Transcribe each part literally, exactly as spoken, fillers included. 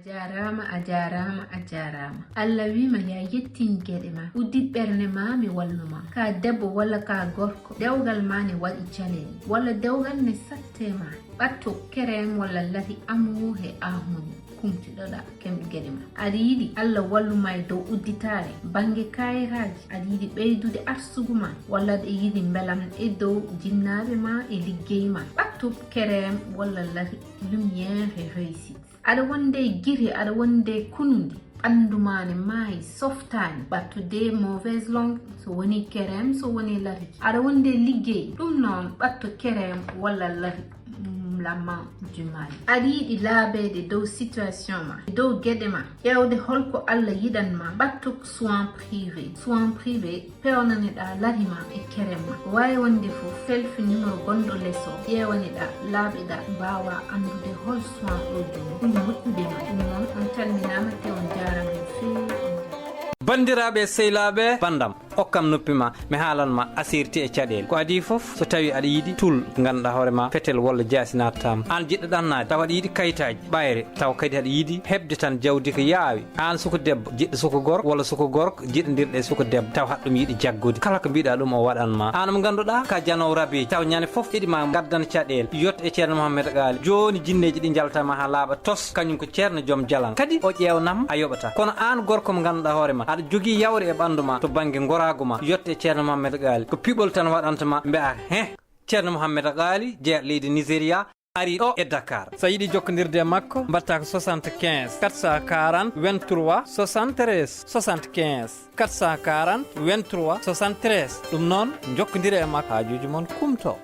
Jaaraama, a jaaraama, a jaaraama. Allah wiima, yaa yettin geɗe ma, uddit ɓernde ma, mi wallu ma. Ka debbo walla ka gorko, dewgal ma ne waɗi caɗeele, walla dewgal ne satte ma. Ɓatto kerem walla lati amu he ahmoni, kumtiɗoɗa kem geɗe ma. Aɗa yiɗi Allah wallu ma e dow udditaare bannge kayitaaji, aɗa yiɗi ɓeydude arsugu ma, walla aɗa yiɗi mbelam e dow jinnaaɓe ma e liggey ma. Ɓatto kerem walla lati lumière e réussite. Aɗa wonde giri, aɗa wonde kunundi, ɓanndu ma ne maayi, softaani, ɓatto de mauvaise langue, so woni kerem, so woni lati. Aɗa wonde liggey, ɗum noon ɓatto kerem walla lati, mm, la main du mal. Aɗa yiɗi laabeede dow situation ma, dow geɗe ma, ƴeewde holko Allah yiɗan ma, ɓatto soin privé. Soin privé, peewnane-ɗaa lati ma e kerem ma. Waawi wonde fof, selfi numéro gonɗo les o, ƴeewani-ɗaa, laaɓi-ɗaa, mbaawaa anndude hol soin o jooni ɓuri moƴƴude ma. Ɗum noon, on calminaama te on njaaraama no feewi, on njaaraama. Banndiraaɓe e sehilaaɓe, banndam, okkam noppi ma, mi haalan ma asirti e caɗeele. Ko adii fof, so tawii aɗa yiɗi tul ngannduɗaa hoore ma, fetel walla jaasi naatataa ma. Aan jiɗɗo ɗannaade, tawa aɗa yiɗi kayitaaji, ɓayre, tawa kadi aɗa yiɗi heɓde tan jawdi ko yaawi. Aan suka debbo, jiɗɗo suka gorko, walla suka gorko, jiɗondirɗo e suka debbo, taw haɗa ɗum yiɗi jaggude. Kala ko mbiɗa ɗum o waɗan ma. Aan mo ngannduɗaa ka janoowo rabiijo, taw ñande fof iɗi ma gaddan caɗeele. Yotto e Ceerno Mohammed Gaali. Jooni jinneeji ɗi njalta ma haa laaɓa tos, kañum ko Ceerno joom jalan. Kadi o ƴeewnam a yoɓata. Kono aan gorko mo ngannduɗaa hoore ma, aɗa jogii yawre e ɓanndu ma to bannge ngoraagu ma. Yotto e Ceerno Mohammed Gaali. Ko piɓol tan waɗanta ma, mbi'aa heh. Ceerno Mohammed Gaali, jeyaa leydi Nigeria. Ari ɗo e Dakar. So a yiɗi jokkondirde e makko, mbaɗtaa ko soixante-quinze, quatre cent quarante, vingt-trois, soixante-treize, soixante-quinze, quatre cent quarante, vingt-trois, soixante-treize. Ɗum noon, njokkondire e makko, haajuuji mon kumto.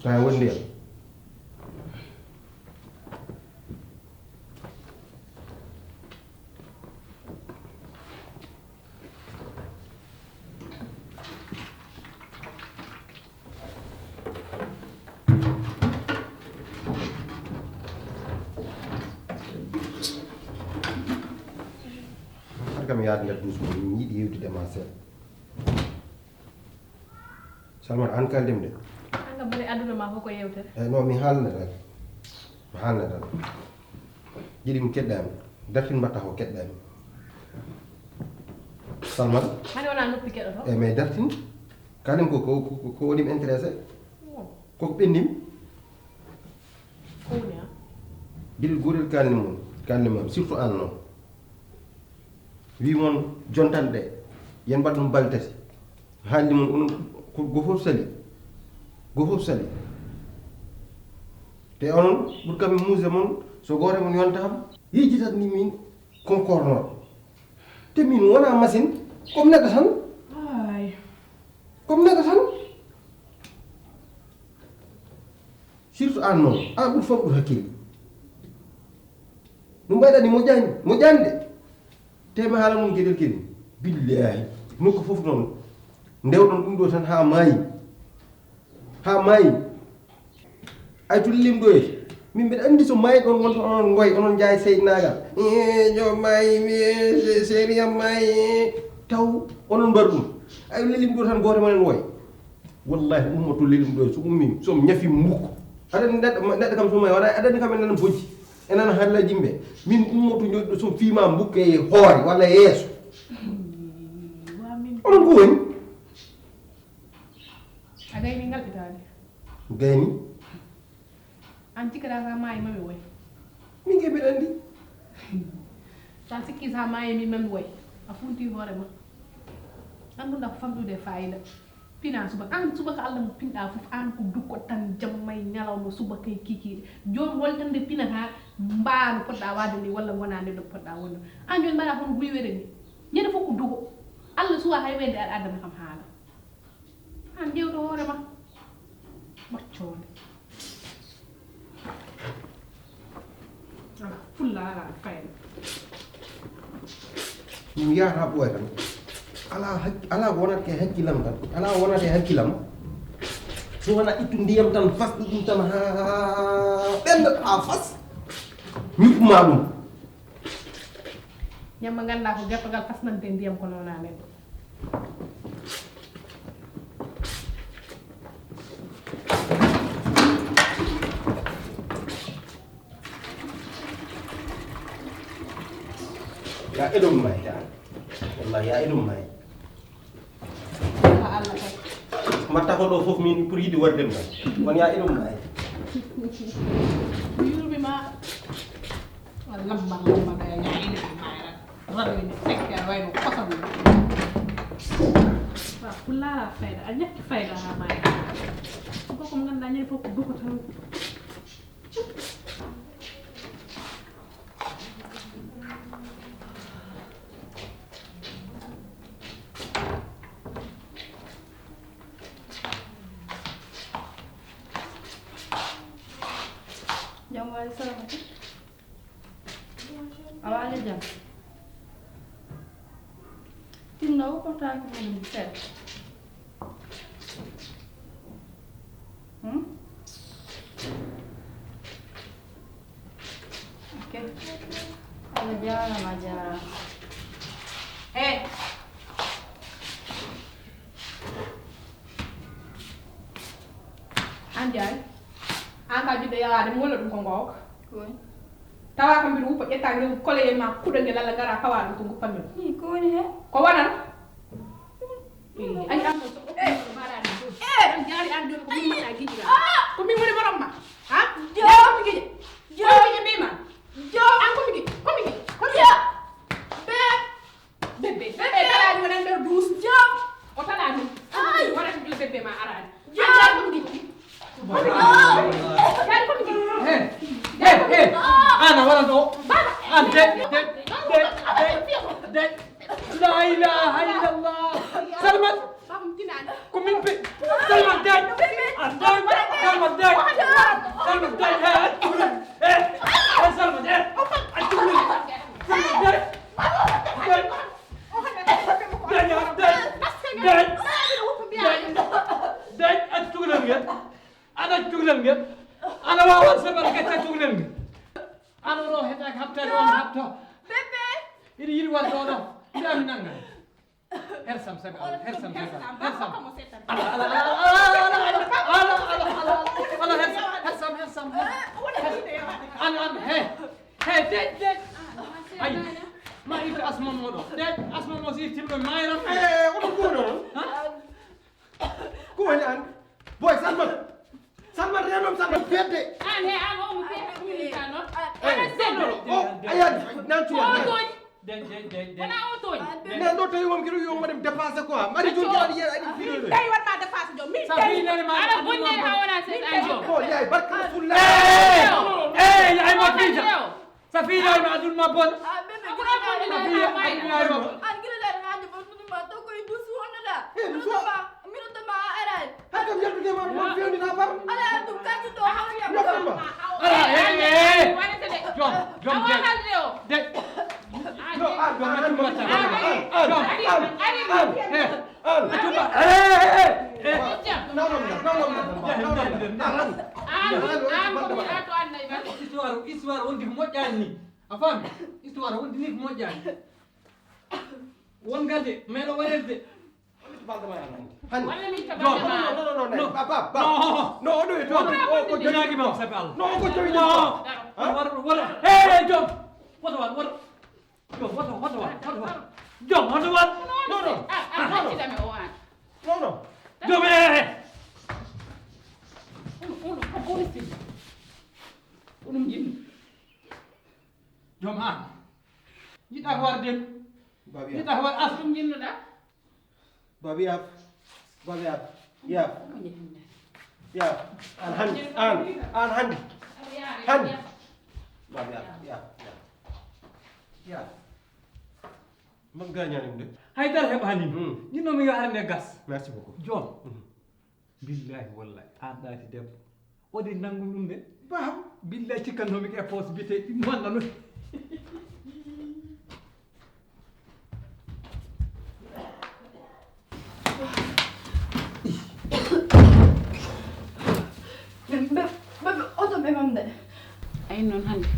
Tawi woni ndiyam. Har kam yaade nder duus mum, min yiɗi yewtude ma seeɗa. Salman, an kaldim de. An kam bone aduna ma fof ko yewtere. Eh, non, mi haalna tan. Mi haalna tan. Jiɗi mi keɗɗami. Dartin mbatta ko keɗɗami. Salman. Hani wona noppi keɗoto? Eh, mais dartin. Kalim ko, ko, ko, ko woni mi intéressé? Oh. Koko ɓenndimi. Ko woni ha? Jiɗi gotel kalni mum. Kalni mum. Surtout an noon. Wi mon jontan ɗe. Yen mbaɗ ɗum bali tati. Haaldi mon onon ko go fof sali. Go fof sali. Te onon ɓuri kam e muuse mon, so gooto mon yonta kam. Yejjitat ni min konkornoɗo. Te min wona machine, comme neɗɗo tan. Ay. Comme neɗɗo tan. Surtout an noon, an ɓuri fof ɓuri hakkille. No mbayɗa ni moƴƴani, moƴƴani de. Te mi haala mon geɗel kedi. Billahi, nokku fof noon. Ndewɗon ɗum ɗo tan haa maayi. Haa maayi. Ay tullim ɗo e. Min mbeɗa anndi so maayi ɗon wonta onon ngoy, onon njaay seyɗinaagal. Eh, jo maayi, mi, eh, se-, seeriyam maayi, eh. Taw onon mbar ɗum. Ay lellim ɗo tan gooto mon en woy. Wallahi, ummoto lelum ɗo, so ummi, so mi ñafi mbukko. Aɗa anndi neɗɗo, neɗɗo kam so maayi, wona aɗa anndi kam en nana bojji, en nana hallaji yimɓe. Min ummoto ñoƴƴo, so mi fiima mbukke e hoore walla e yeeso. Ɗum ko woni? A gayni ngal ɓitaade. Gayni? An cikkaɗa ka maayi mami woy. Min ke mbiɗa anndi. Sa sikki sa maayi mi mami woy. A funti hoore ma. Annduɗa ko famɗude fayida. Pina subaka, an subaka Allah mo pinɗa fof, an ko dukko tan, jamma e ñalawma, subaka e kikiiɗe. Jooni hol tan nde pinata mbaano poɗɗa waade ni, walla wona nde ɗo poɗɗa wonde. An jooni mbaɗa hono huywere ni. Ñande fof ko duko. Allah suwa hay wende aɗa addana kam haala. An ƴeewto hoore ma. Ɓaccoonde. Ala fulla, ala fayda. Ɗum yahata ɓooya tan. Ala hak-, ala wonata e hakkilam tan. Ala wonata e hakkilam. So wona ittu ndiyam tan, fasɗu ɗum tan haa ɓennda haa fas. Ñuɓɓu ma ɗum. Ñamma ngannda ko gertogal fasnante ndiyam ko noona nen. Ya eɗum may tan. Wallahi ya eɗum may. Mbatta ko ɗo fof min pour yiɗi waɗde ma. Kono ya eɗum may. Mi yurmi ma. Lamba lamba ɗo ya eɗum may. Rarwini sekke a wayno kosam. Wa kullala fayda a ñakki fayda ha mayi. Ko ko ngannda ñande fof ko duko tan. Jam wali salamati. A waali jam? Tinno o portaaki mum seeɗa. Hmm? Ok. Allah jaaraama, a jaaraama. Eh. An Njaay, an ka juɗɗo yawaade, mi walla ɗum ko ngooka. Ko woni? Tawa ko mbiɗa wuppa, ƴetta ngel koloyel ma, kuɗa ngel, Allah gara pawa ɗum to nguppan men. Ih, ko woni he? Ko waɗan? Ih, ayi an ɗo so o mbaɗani ɗum. Eh! An jaari an joni ko min mbaɗa giƴi ma. Ah! Ko min woni borom ma. Ha? Jo! Ko mi giƴe. Jo! Ko mi giƴe mbima. Jo! An ko mi giƴe. Ko mi giƴe. Ko mi giƴe. Be! Bébé, bébé, bébé, talaani wonani nder duus. Jom. O talaani. Ay. Wonata ɗum bébé ma araani. Jom. An ko mi giƴi. Ko mi giƴi. An ko mi giƴi. He, he, he. An a wara ɗo. Baba. An de, de, de, de, de. La ilaha illallah. Salmat. Baba, mi tinaani. Ko min pe-, Salma, daañ! A daañ! Salma, daañ! Salma, daañ! He, a cukalel! He, he, Salma, daañ! A cukalel! Salma, daañ! Daañ! Daañ, a daañ! Daañ! Daañ! Daañ, a cukalel ngel! Ana cukalel ngel! Ana waawa Salma gacca cukalel ngel! Ana ɗo heɗaaki haɓtaade on haɓto! Bébé! Iɗa yiɗi waɗde oɗo? Mbiɗa mi nannga. Her sam, sabi Allah, her sam, sabi Allah, her sam. Ala, ala, ala, her sam, her sam, her sam. An, an, he, he, dej, dej. Ay, ma itta asma moɗo. Dej, asma mo si timɗo mayram. Eh, oɗo ko ɗon? Ha? Ko woni an? Boy, Salman. Salman, renom Salman, fedde. An, he, an, o mo fedde, ko min tan, no? Eh, ana seno. O, ayan, nan tuwa. Den, den, den, den. Wona o tooñi. Nden ɗo tawi won kilo yo waɗem dépassé quoi. Mari joni kala yiya aɗi filo. Tawi wonma dépassé jom. Min sa tawi. Aɗa bonde ha wona ses an jom. Ko yaay barka rasulullah. Eh, eh, ay ma fija. Sa fija ma adun ma bon. Ko ɗon bonde ha wona. An gila dare hande bon ma to ko e dusu wonda. Eh, dusu. Mino to ma aray. Hakkam yaltude ma ɗum fewnita bar. Ala ɗum kañum ɗo hawri am ɗo. Ala, eh, eh. Jom, jom, jom. De. No, an, an, an, an, an, an, eh, an. Eh, eh, eh, eh. Nawlom na, nawlom na, nawlom na. An, an, ko mi ato an nay ba. Histoire, histoire on di moƴƴani ni. A faami? Histoire on di ni moƴƴani. Won gadde, meɗo waɗirde. Hani. Walla min ka Jom. Baba. Non, non, non, non, non. Ba, ba, ba. Non. Non, on est Jom. Ko jooɗi. Ñaagi ma, sabi Allah. Non, ko jooɗi. Non. Hein? Wara, wara. Hey, Jom. Woto war, woto. Jom, woto, woto war, woto war. Jom, woto war. Non, non. Ah, ah, ah. Accidame o an. Non, non. Joom e! Unu, unu, ko police. Unum jinnu. Joom an. Jiɗɗa ko war den. Babi, jiɗɗa ko war as. Unum jinnuɗa. Babi, yaf. Babi, yaf. Yaf. Yaf. An handi. An. An handi. Handi. Babi, yaf. Yaf. Yaf. Yaf. Man gaañaani ɗum de. Haydara heɓaani mi. Hmm. Ñinno mi yo arande gas. Merci beaucoup. Joom. Hmm. Billahi wallahi. An ɗaati debbo. Ode nangum ɗum de. Bam. Billahi cikkanno mi e poos bite. Walla no. Ɓe, ɓe, ɓe, oto ɓe mam de. Ay noon hannde.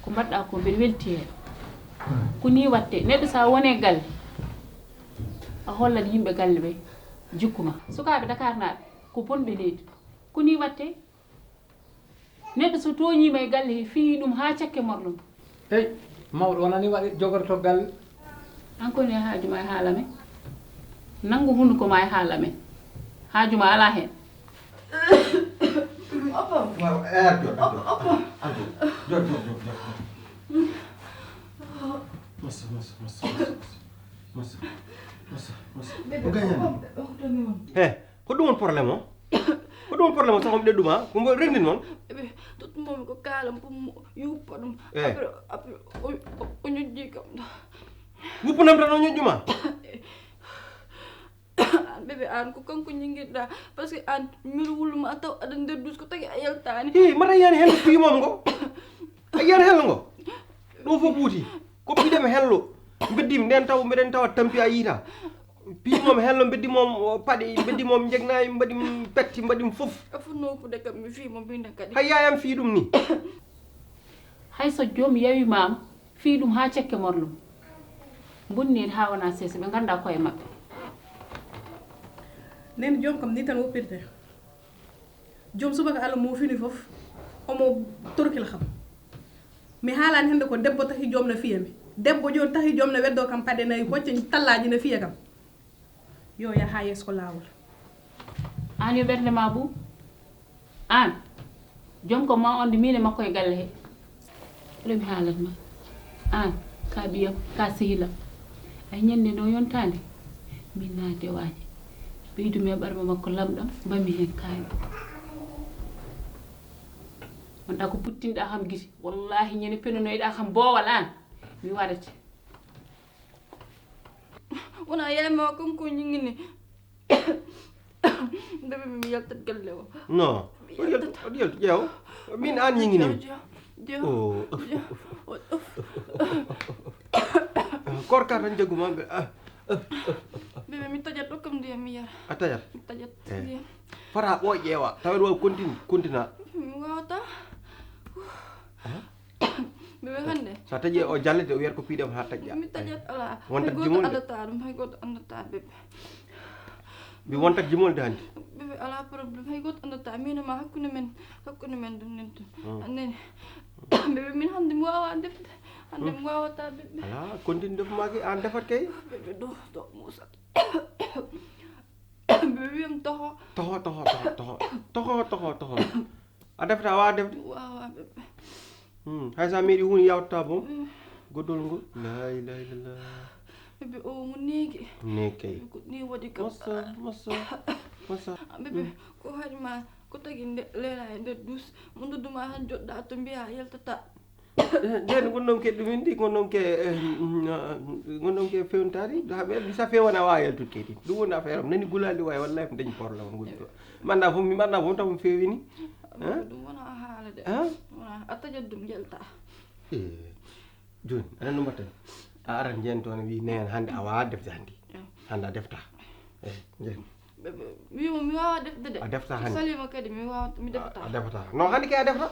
Ko mbaɗɗa ko mbeɗa welti heen. Ko nii waɗte. Neɗɗo so a woni e galle, a hollat yimɓe galle ɓe jikku ma. Sukaaɓe Dakar naaɓe, ko bonɓe leydi. Ko nii waɗte. Neɗɗo so tooñiima e galle he, fiyii ɗum haa cakke morlo mum. Hey, mawɗo wonani waɗi jogorto galle. An ko ne haaju ma e haala men? Nanngu hunuko ma e haala men. Haaju ma alaa heen. Oppo. Waaw, eh, arjo, arjo. Oppo, oppo. Arjo. Jot, jot, jot, jot. Massa, massa, massa, massa. Massa, massa, massa. Bébé, o gañani. Oppo, oppo, oppo, oppo. He, ko ɗum woni problème o? Ko ɗum woni problème o, sax o mi ɗeɗɗuma? Ko mbo renndin mon? Bébé, tottumomi ko kaalam pour mo yuppa ɗum. Eh. Après, après, o, o, o ñoƴƴi kam. Wuppunam tan o ñoƴƴuma? An bébé, an ko kanko ñingirɗa, parce que an mbiɗo wulma taw aɗa nder dus ko tagi a yaltani. Hi, mata yani hello piimom ngo. A yani hello ngo. Ɗum fof ɓuuti. Ko piɗem hello. Mbeddim nden taw mbeɗen tawa tampi a yiita. Piimom hello, mbeddi mom paɗe, mbeddi mom jegnayi, mbaɗi petti, mbaɗi fof. A fof nokkude kam mi fii mo mbinda kadi. Hay yayam fii ɗum ni. Hay so joom yawi maam. Fii ɗum haa cekke morlo. Mbonniiɗe haa wona seese, ɓe nganndaa koye maɓɓe. Nden joom kam ni tan woppirte. Joom subaka Allah mo fini fof, omo torkila kam. Mi haalani hannde ko debbo tahi joom no fiya mi. Debbo jooni tahi joom no weddoo kam paɗe nayi, hocca tallaaji no fiya kam. Yo yah haa yeeso ko laawol. Aan yo ɓernde ma ɓuuɓ. Aan, joom ko ma on de miin e makko e galle he. Holo mi haalat ma. Aan, ka ɓiyam, ka sehilam. Ay ñande no yontaande, min naati e waaji. Ɓeydumi e ɓarma makko lamɗam, mbami heen kaani. Wonɗa ko puttinɗa kam giti. Wallahi ñande penonoyɗa kam boowal aan, mi warete. Wona yaay ma kanko ñingini. Bébé mi yaltat galle o. Non. O yaltu, o yaltu, ƴeew. Min aan ñingini. Ƴeew, ƴeew. Oh. Korka tan jaggu ma ɓe. Ah. Bébé mi tajat ɗo kam ndiyam mi yara. A tajat? Mi tajat ndiyam. Fota ɓooy ƴeewa. Tawa ɗo continue, continue. Mi wawata. Bébé hannde. So a taƴi o jalle de o wiyata ko piiɗam haa taƴƴa. Mi taƴat alaa. Wontat jimol de. Hay gooto anndata ɗum, hay gooto anndata bébé. Mi wontat jimol de hannde. Bébé alaa problème, hay gooto anndata. Min e ma hakkunde men, hakkunde men ɗum nen tun. Hmm. Anndene. Bébé min hannde mi waawaa defde. Hannde mi waawata bébé. Alaa, continue defu ma ki, aan defat kay. Bébé ɗo, ɗo muusat. Bébé wiyam toho. Toho, toho, toho, toho. Toho, toho, toho. A defta, a waawaa defde? Waawaa bébé. Hmm, hay so a meeɗi huunde yawtata boom. Hmm. Goddol ngol. La ilaha illallah. Bébé o mo neegi. Neegi kay. Ko ni waɗi kam. Massa, massa, massa. Bébé, hmm, ko haɗi ma, ko tagi nde leela e nder duus, mo ndodduma tan joɗɗa to mbiya yaltata. Eh, nden gonɗon ke ɗum indi, gonɗon ke, eh, mm, ah, gonɗon ke fewntaari, ha ɓe, mi sa fewana waawa yaltude kay ɗin. Ɗum woni affaire am. Nani gulaali waay, wallahi mi dañi problème ngol ɗo. Manda fof, mi manda fof taw mi fewini. Hein? Ɗum wona haala de. Hein? Wona, a tajat ɗum yalta. Eh, jooni, aɗa no mbaɗta? A arat njen toon wi neen hannde a waawa defde hannde. Eh. Hannde a defta. Eh, njen. Ɓe, ɓe, mi, mi waawaa defde de. A defta hannde. Salima kadi, mi waawa, mi defta. A, a defta. Non, hannde kay a defta.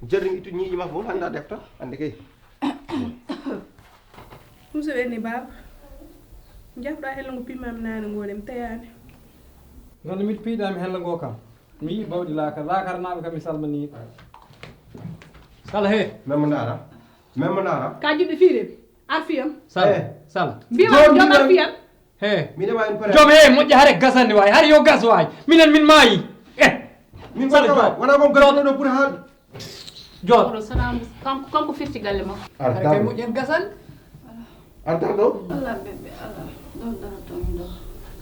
Jarni mi ittu ñiiƴe ma fof, hannde a defta. Hannde kay. Ɗum so ɓenni baaba. Jafɗa hello ngo piimam naane ngo de, mi tayaani. Nganndu miɗo piiɗa mi hello ngo kam. Mi yii bawɗi laakar. Laakarnaaɓe kam mi salmanii ɓe. Sala he. Memma ndaara. Memma ndaara. Ka jiɗɗo fiire mi. Ar fiyam. Sala. Eh. Sala. Mbiya joom ar fiyam. He. Miɗa wawi en pare. Joom he, moƴƴa hare gasande waay. Hare yo gas waay. Minen min maayi. Eh. Min sala joom. Wona kon garduɗo ɗo pour ha. Joom. Oɗo sona kanko kanko firti galle makko. Ar Hare kay darɗo. Moƴƴen gasande. Ar darɗo. Ala ɓeɓɓe ala ɗon darata min ɗo.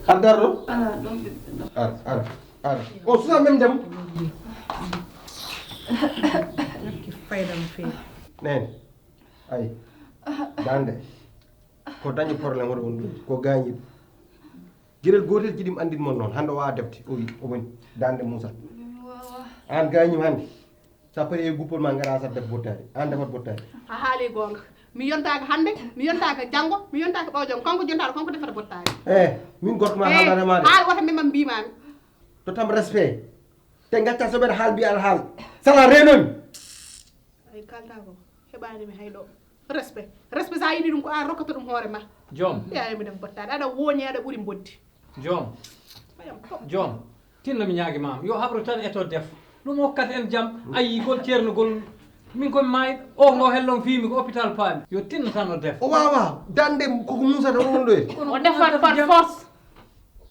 Ar darɗo. Ala ɗon ɓeɓɓe ɗo. Ar ar ar. O susa même jam. Fayda no feewi. Nene. Ay. Dande. Ko dañi problème oɗo on ɗum ko gañi. Gueɗel gotel jiɗim andin mon noon hande o wawa defte o wi o woni dande Moussa. An gañim hande. Sa pari e guppol ma gara sa def bottari an defat bottari. A haali goonga. Mi yontaaka hannde, mi yontaaka janngo, mi yontaaka ɓawo janngo. Kanko jontaɗo kanko defata bottaari. E min gorko ma haaldanema de. Haal wota mema mbimami. Tottam respect. Te gacca soɓeɗa haal mbiya aɗa haal. Sala renomi. Ay kalta ko heɓani mi hay ɗo. Respect. Respect sa yiɗi ɗum ko an rokkata ɗum hoore ma. Joom. Ɓiyami def bottaari aɗa wooñi aɗa ɓuri mboddi. Joom. Ɓayam to. Joom. Tinno mi ñaagi maam yo habru tan e to def. Ɗum hokkat en jam. Ayi gol ceernugol. Min komi maayɗo o ngo hellon fiimi ko hôpital paami yo tinno tan o def. O wawa dande koko musata on ɗo e. O defat par force.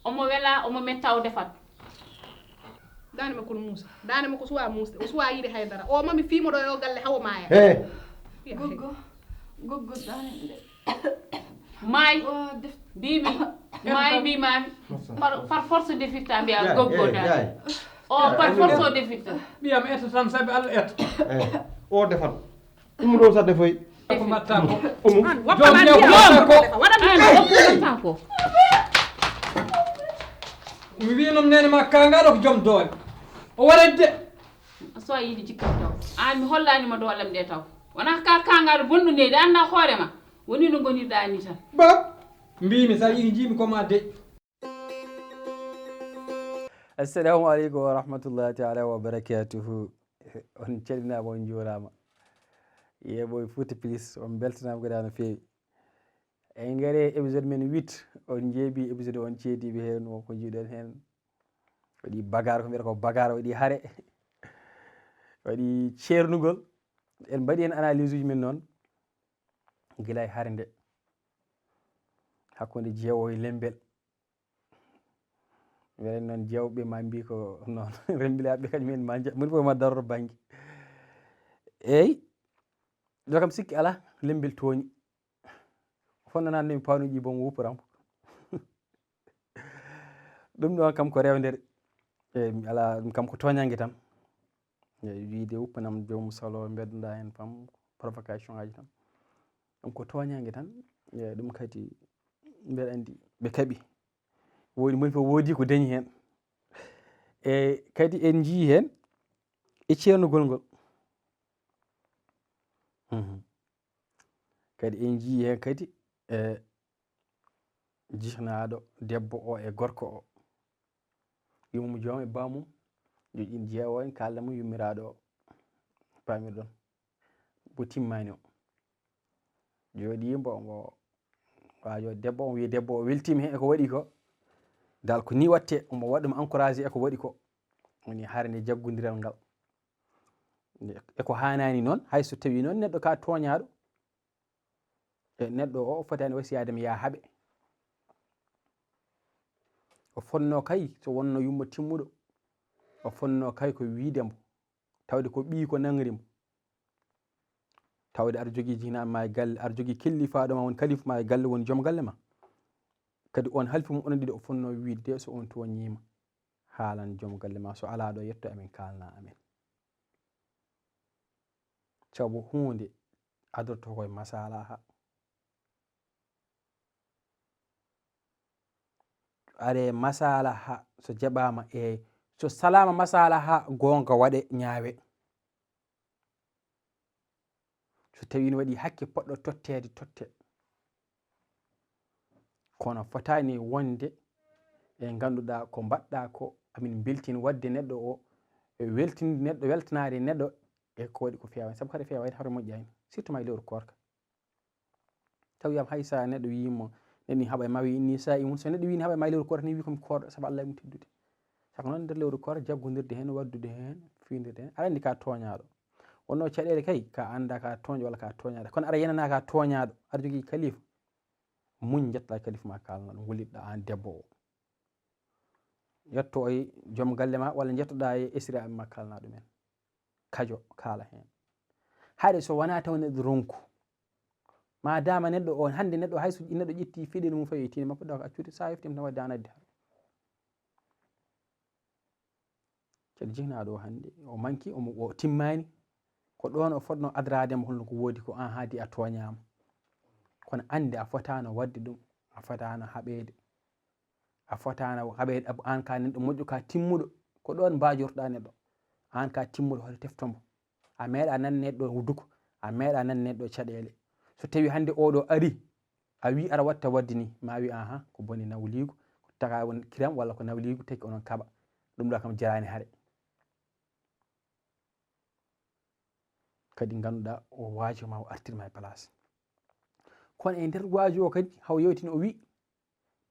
Omo wela omo metta o defat. Dande ma kono muusa. Dande ma ko suwa muusde o suwa yiide haydara o mami fiimo ɗo yo galle hawo maaya. He. Ɓiya Goggo, goggo dani de. Maay O def mbimi maay mbimami par, par force defirta mbiya Yaay, goggo yaay, dani. yaay. O par force o defirta. Ɓiyam eto tan sabi Allah eto. Eh, o defat ɗum ɗo sa defoy. Ko mbatta ko. Omo. Joom ƴeew ko mbatta ko. An o kumata ko. Mi winom nene ma kangaɗo ko joom doole. O waɗat de. So a yiɗi jikkat taw. An mi hollanima doolem ɗe taw. Wona ka kangaɗo bonɗo neydi anda hoorema. Woni no gonirɗa ni tan. Ba. Mbimi sa yiɗi jiimi ko ma deƴƴo. Assalamu aleykum wa rahmatullahi taala wa barakatuhu. On calminama on juurama. Yeɓoy Fouta Plus on beltanama kadi ha no feewi. En gari e épisode men huit on jeebi épisode on ceediɓe hen wonko jiiɗon hen. Waɗi bagar ko mbiyata ko bagar waɗi hare. Waɗi ceernugol. En mbaɗi hen analyse uji men noon. Gila e hare nde. Hakkunde jeewo e lembel. Mbeɗen noon jewɓe ma mbi ko noon rembilaɓe kañum en ma moni fof ma daroro banggue. Eyyi. Ɗo kam sikki ala lembel tooñi. Fonnanande mi panuji bomo wupporam. Ɗum ɗon kam ko rewdere. Eyyi mi ala ɗum kam ko toñangue tan. Eyyi wiide wuppanam joom salo mbeddoɗa hen pam provocation aji tan. Ɗum ko toñangue tan. Eyyi ɗum kadi mbeɗa andi ɓe kaɓi. Woni moni fof woodi ko dañi heen. E kadi en njii heen e ceernugol ngol. Mhm. Kadi en njii heen kadi e jihnaaɗo debbo o e gorko o. Yummum joom e bammum yo ɗin jeewo en kaalda mum yummiraaɗo o. Pamirɗon. Mbo timmani o. Jooɗi mbo mbo waajo debbo on wiya debbo o weltima heen eko waɗi ko. Dal ko ni watte omo waɗɗum encouragé eko waɗi ko. Woni hare nde jaggondiral ngal. Eko hanani noon hay so tawi noon neɗɗo ka tooñaɗo. E neɗɗo o fotani wasiyade mi yaa haaɓe. O fonno kay so wonno yumma timmuɗo. O fonno kay ko wiide mbo. Tawde ko ɓiyi ko nangri mo. Tawde aɗa jogii jinaama ma e galle, aɗa jogii kellifaɗo ma woni kalifu ma e galle woni joom galle ma. Kadi on halfi mum onon ɗiɗo o fonnoo wiide so on tooñiima haalan joom galle ma so alaa ɗo yetto amen kaalna amen. Sabu huunde adorto koye masalaha. Are masalaha so jaɓaama e so salaama masalaha goonga waɗe ñaawe. So tawi ne waɗi hakke poɗɗo totteede totte. Kono fotaani wonde e ngannduɗaa ko mbaɗɗaa ko amin mbeltin waɗde neɗɗo o e weltinde neɗɗo weltanaade neɗɗo e ko waɗi ko feewaani sabu kadi feewaani hawre moƴƴaani surtout ma e lewru koorka. Taw wiyam hay sa neɗɗo wiyimo neɗɗo ni haɓa e ma wi inni sa imun so neɗɗo wini haɓa e ma e lewru koorka ni wi komi koorɗo sabu Allah e mum teddude. Saka noon nder lewru koorka jaggodirde heen waddude heen fiindirde heen aɗa anndi ka tooñaaɗo. Wonno caɗeele kay ka annda ka tooñ walla ka tooñaade kono aɗa yenana ka tooñaaɗo aɗa jogii kalifa. Muñ, njettoɗaa kadi fof ma kaalna ɗum, wulliɗɗaa aan debbo o. Yetto e joom galle ma, walla njettoɗaa e esiraaɓe ma, kaalna ɗumen. Kajo, kaala heen. Haɗe so wonaa taw neɗɗo ronku. Ma dama neɗɗo on, hannde neɗɗo hay so neɗɗo ƴetti fiɗel mum fawi e tiinde makko, ɗo ko accude, so a heftima tan wadde an addi haɗo. Kadi jihnaaɗo o hannde, o manki, omo, o timmaani. Ko ɗoon o fotno adraade mo, holno ko woodi ko, an haadi a tooñaama. Kono annde a fotaano waɗde ɗum, a fotaano haɓeede. A fotaano haɓeede, ab-, an ka neɗɗo moƴƴo, ka timmuɗo. Ko ɗoon mbaajortoɗaa neɗɗo. An ka timmuɗo, hoto tefto mbo. A meeɗa nan neɗɗo duko, a meeɗa nan neɗɗo caɗeele. So tawi hannde oɗo ari, a wi aɗa watta wadde ni, ma wi, aha, ko boni nawliigu, ko taka won kiram walla ko nawliigu, tagi onon kaɓa. Ɗum ɗo kam jaraani hare. Kadi ngannduɗaa o waajo ma, o artir ma e place. Kono e nder waajo o kadi, haw yewtini o wi,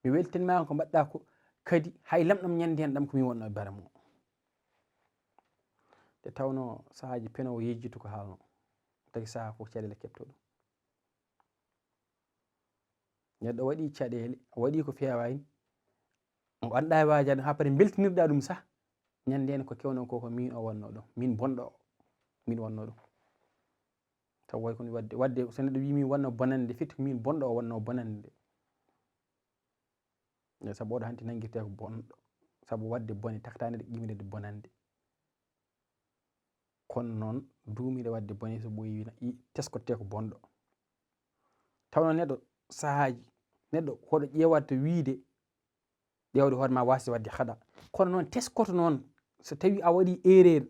mi weltanima ko mbaɗɗa ko, kadi hay lamɗam ñande hen ɗam ko min wonno e bare mum. Nde tawno sahaaji peno o yejjitu ko haalno, tagi sahaa fof caɗeele keɓto ɗum. Neɗɗo waɗi caɗeele, o waɗi ko feewaani, o anndaa e waajaade, haa pare mbeltinirɗaa ɗum sah. Ñande heen ko kewno ko, ko min o wonno ɗum, min bonɗo o, min wonno ɗum. Taw way kono waɗde, waɗde so neɗɗo wii min wonno bonande, firti ko min bonɗo o wonno bonande. Nde sabu oɗo hanti nanngirtee ko bonɗo, sabu waɗde bone taktaani ɗo ƴimirede bonande. Kono noon, duumiiɗo waɗde bone so ɓooyi wina, i-, teskotee ko bonɗo. Taw noon neɗɗo sahaaji, neɗɗo hoɗo ƴeewata wiide, ƴeewde hoore ma waasde waɗde haɗa. Kono noon teskoto noon, so tawi a waɗi erreur,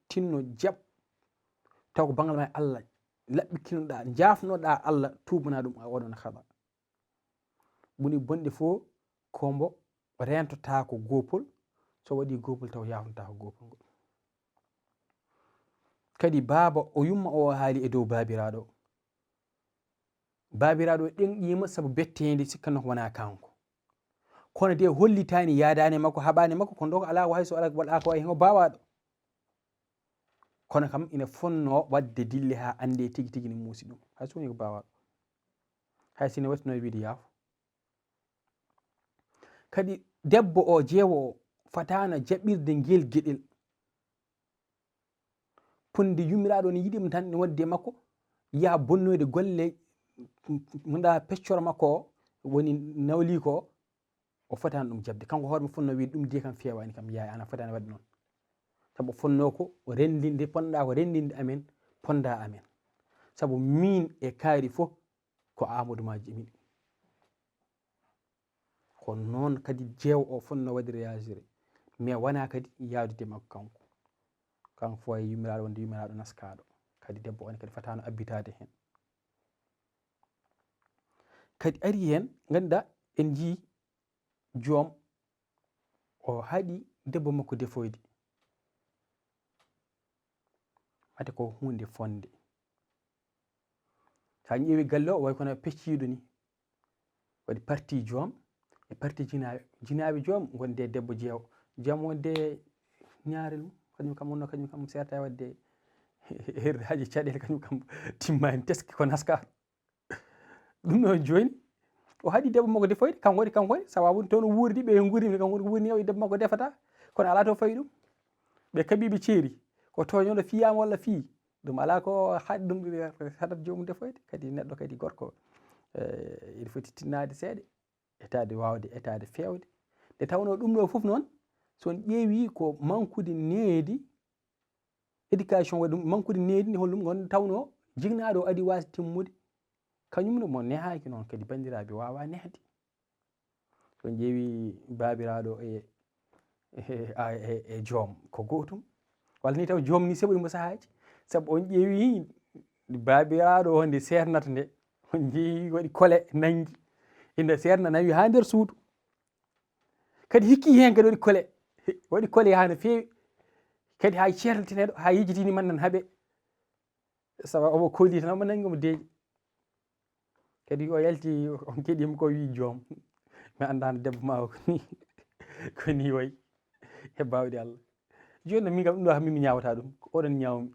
tinno jaɓ, taw ko banngal ma e Allah, laɓɓitinoɗaa, njaafnoɗaa Allah, tuubana ɗum a oɗon haɗa. Ɓuri bonde fof ko mbo rentotako gopol, so waɗi gopol taw yafnotako gopol ngol. Kadi baaba o yumma o haali e dow baabiraaɗo. Baabiraaɗo ɗenƴiima sabu betteende, sikkanno ko wona kanko. Kono de hollitaani yaadaani makko, haɓaani makko, kono ɗo ko alaa, hay so alaa, waɗa ko wayi heen ko baawaaɗo. Kono kam ina fonnoo waɗde dille haa anndee tigi tigi ne muusi ɗum. Hay so woni ko baawaaɗo. Hay si ne waɗtunoo wiide yaafo. Kadi debbo o, jeewo o, fotaano jaɓirde ngel geɗel. Punde yummiraaɗo ne yiɗi mo tan, ne wadde makko, yaha bonnoyde golle, munda peccoro makko o, woni nawli ko o, o fotaano ɗum jaɓde. Kanko hoore mum fotnoo wiide ɗum de kam feewaani kam, yaay an a fotaani waɗde noon. Sabu o fotnoo ko renndinde, ponɗaa ko renndinde amen, pondaa amen. Sabu miin e kaari fof ko Aamadu ma jibini. Ko noon kadi jeewo o fotnoo waɗde réagir, mais wonaa kadi yaadude makko kanko. Kanko fof e yummiraaɗo wonde yummiraaɗo naskaaɗo. Kadi debbo on kadi fotaano abbitaade heen. Kadi ari heen, ngannduɗaa, en njii joom o haɗi debbo makko defoyde. Mate ko huunde fonde. So a ƴeewi galle o, way kono pecciiɗo ni. Waɗi parti joom e parti jinaaɓe. Jinaaɓe joom gonde debbo jeewo. Joom wonde ñaarel mum, kañum kam wonno, kañum kam serta e waɗde herdaaji caɗeele, kañum kam timmaani, teski ko naska. Ɗum noon jooni, o haɗi debbo makko defoyde, kanko waɗi, kanko waɗi, sababu toon o wuurdi, ɓe nguurdi, kanko woni ko wuurni, o debbo makko defata, kono alaa to fawi ɗum. Ɓe kaɓi, ɓe ceeri, ko tooñooɗo fiyaama walla fii, ɗum alaa ko haɗi ɗum, haɗat joomum defoyde. Kadi neɗɗo kadi gorko, eh, ina foti tinnaade seeɗa, etaade waawde, etaade feewde. Nde tawnoo ɗum ɗo fof noon, so on ƴeewi ko mankude needi, éducation waɗi ɗum, mankude needi ndi, holɗum ngon tawnoo jignaaɗo o adi waasde timmude, kañum ne mo nehaaki noon kadi banndiraaɓe waawaa nehde. So on ƴeewi baabiraaɗo e, e, a, e, e joom ko gootum. Walla ni taw joom ni seɓori mo sahaaji. Sabu on ƴeewi baabiraaɗo o nde seernata nde, on ƴeewi waɗi kole nanngi. Ina seerna nawi haa nder suudu. Kadi hikki heen kadi waɗi kole. Waɗi kole haa no feewi. Kadi haa ceernateneɗo, haa yejjitini man nan haɓe. Sabu omo kooli tan, omo nanngi omo deeƴi. Kadi o yalti, on keɗiima ko wi joom. Mi anndaano debbo ma o ko ni, ko ni wayi. E baawɗe Allah. Jooni noon, min kam ɗum ɗo kam min mi ñaawata ɗum. Ko oɗon ñaawmi.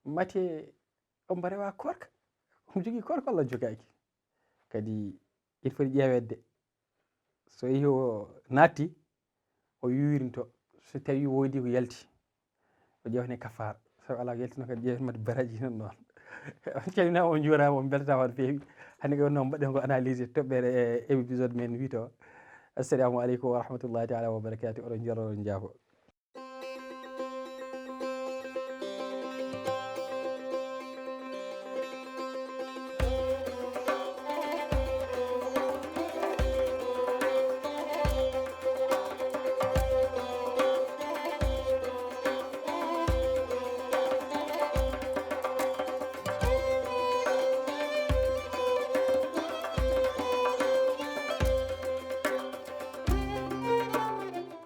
Mate on mbarewa korka. Omo jogii korka walla jogaaki? Kadi il faut ƴeewedde, so yehi o naatti, o yuwirinto, so tawi woodi ko yalti, o ƴeewne kafaara. So alaa ko yaltino kadi ƴeewet mbaɗa baraji noon noon. On calminaama, on njuuraama, on mbeltaama no feewi. Hannde ko noon mbaɗen ko analyse toɓɓere e épisode men wiyto. Assalamu aleykum wa rahmatullahi taala wa barakatuh. Oɗon njaaroo, oɗon njaafoo.